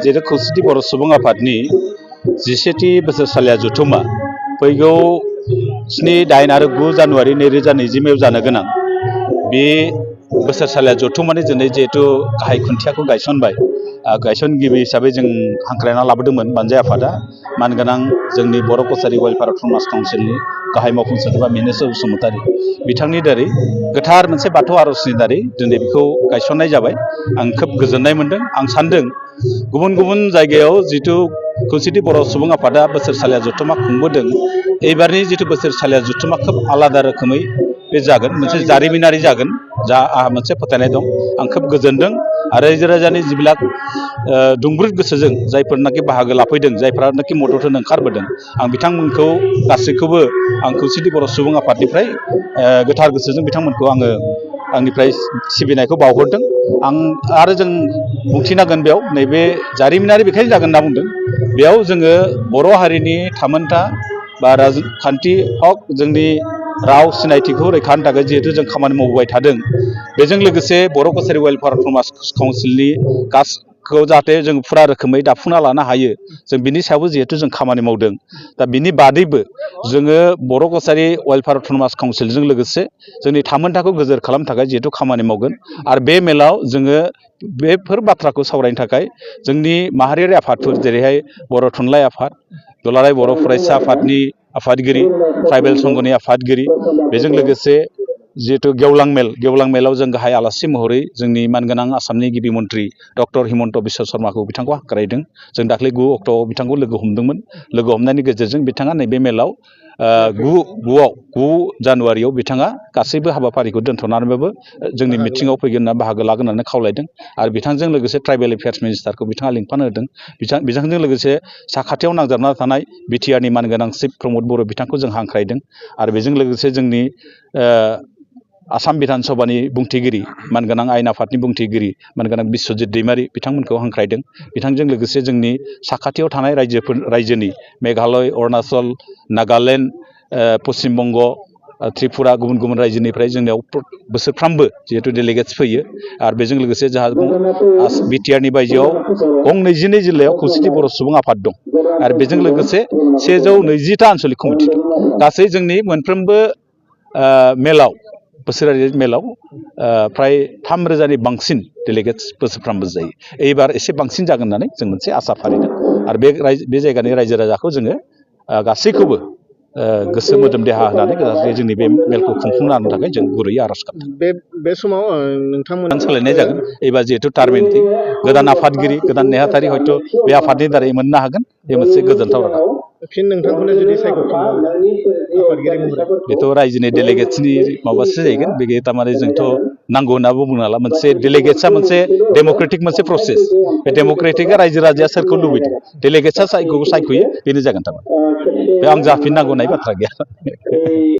जेरै खौसेथि बर' सुबुं आफादनि 17थि बोसोरसालिया जथुम्मा फैगौ 7, 8 आरो 9 जानुवारि 2020 जानो गोनां बे बोसोरसालिया जथुम्मानि दिनै जिहेतु गाहाय खुन्थियाखौ गायसनबाय। गायसनगिरि हिसाबै जों हांख्रायना लाबोदोंमोन बानजाय आफादा मानगोनां जोंनि बर' कसारि वेलफेयार अट'नमास काउन्सिलनि गाहाय मावफुं सोद्रोमा मिनेस्वर बसुमतारी बिथांनि दारै गोथार मोनसे बाथौ आर'जनि दारै दिनै बेखौ गायसननाय जाबाय। आं खोब गोजोननाय मोनदों। आं सानदों गुबुन गुबुन जायगायाव जिथु खौसेथि बर' सुबुं आफादा बोसोरसालिया जथुम्मा खुंबोदों, एबारनि जिथु बोसोरसालिया जथुम्मा खोब आलादा रोखोमै बे जागोन, मोनसे जारिमिनारि जागोन जा आंहा मोनसे फोथायनाय दं। आं खोब गोजोनदों आरो रायजो राजानि जिबिलाक दुंब्रुद गोसोजों जायफोरनाखि बाहागो लाफैदों, जायफोरानाखि मदद होनो ओंखारबोदों, आं बिथांमोनखौ गासैखौबो आं खौसेथि बर' सुबुं आफादनिफ्राय गोथार गोसोजों बिथांमोनखौ आङो आंनिफ्राय सिबिनायखौ बावहरदों। आरो जों बुंथिनांगोन बेयाव नैबे जारिमिनारि बेखायनो जागोन होनना बुंदों। बेयाव जोङो बर' हारिनि थामोनथा बा राजखान्थि हक जोंनि राव सिनायथिखौ रैखा होनो थाखाय जिहेतु जों खामानि मावबोबाय थादों, बेजों लोगोसे बर' कसारि वेलफेयार अट'नमास काउन्सिलनि गासैखौ जाहाथे जों फुरा रोखोमै दाफुंना लानो हायो, जों बिनि सायावबो जिहेतु जों खामानि मावदों। दा बिनि बादैबो जोङो बर' कसारि वेलफेयार अट'नमास काउन्सिलजों लोगोसे जोंनि थामोनथाखौ गोजोर खालामनो थाखाय जिहेतु खामानि मावगोन। आरो बे मेलाव जोङो बेफोर बाथ्राखौ सावरायनो थाखाय जोंनि माहारियारि आफादफोर जेरैहाय बर' थुनलाइ आफाद, दुलाराय बर' फरायसा आफादनि आफादगिरि, ट्राइबेल संघनि आफादगिरि, बेजों लोगोसे जिहेतु गेवलां मेलाव जों गाहाय आलासि महरै जोंनि मानगोनां आसामनि गिबि मन्थ्रि डक्टर हिमन्त बिश्व शर्माखौ बिथांखौ हांख्रायदों। जों दाख्लै 9 अक्ट'आव बिथांखौ लोगो हमदोंमोन। लोगो हमनायनि गेजेरजों बिथाङा नैबे मेलाव 9 जानुवारियाव बिथाङा गासैबो हाबाफारिखौ दोनथ'नानैबाबो जोंनि मिटिङाव फैगोन होनना बाहागो लागोन होननानै खावलायदों। आरो बिथांजों लोगोसे ट्राइबेल एफेयार्स मिनिस्टारखौ बिथाङा लिंफानो होदों। बिथांजों लोगोसे साखाथियाव नांजाबना थानाय बिटिआरनि मानगोनां चिफ प्रमद बर' बिथांखौ जों हांख्रायदों। आरो बेजों लोगोसे जोंनि आसाम बिधान सभानि बुंथिगिरि, मानगोनां आयेन आफादनि बुंथिगिरि मानगोनां बिस्वजित दैमारि बिथांमोनखौ हांख्रायदों। बिथांजों लोगोसे जोंनि साखाथियाव थानाय रायजोनि मेघालय, अरुणाचल, नागालेण्ड, पश्चिम बंग, त्रिपुरा गुबुन गुबुन रायजोनिफ्राय जोंनियाव बोसोरफ्रामबो जिहेतु डेलिगेट्स फैयो। आरो बेजों लोगोसे जोंहा बिटिआरनि बायजोआव 22 जिल्लायाव खौसेथि बर' सुबुं आफाद दं। आरो बेजों लोगोसे 120टा आन्सलिक कमिटि दं। गासै जोंनि मोनफ्रोमबो मेलाव, बोसोरारि मेलाव फ्राय 3,000नि बांसिन डेलिगेट्स बोसोरफ्रामबो जायो। एबार एसे बांसिन जागोन होननानै जों मोनसे आसा फारिदों। आरो बे जायगानि रायजो राजाखौ जोङो गासैखौबो गोसो मोदोम देहा होनानै जाहाथे जोंनि बे मेलखौ खुंफुंनो हानो थाखाय जों गुरैयै आर'ज गाबदों। बे समाव नोंथांमोना सोलायनाय जागोन। एबार जिहेतु टार्मिनथि गोदान आफादगिरि, गोदान नेहाथारि हयथ' बे आफादनि दारै मोननो हागोन। बे मोनसे गोजोनथाव रादाब। फिन नोंथांखौनो जुदि सायख'फिनबावोब्ला आफादगिरि महरै बेथ' रायजोनि डेलिगेट्सनि माबासो जाहैगोन। बे थारमाने जोंथ' नांगौ होनना बुंनो हाला। मोनसे डेलिगेट्सआ मोनसे डेम'क्रेटिक मोनसे प्रसेस। बे डेम'क्रेटिकआ रायजो राजाया सोरखौ लुबैदों, डेलिगेट्सआ सायख'यो बेनो जागोन थारमाने। बे आं जाफिननांगौ होननाय बाथ्रा गैया।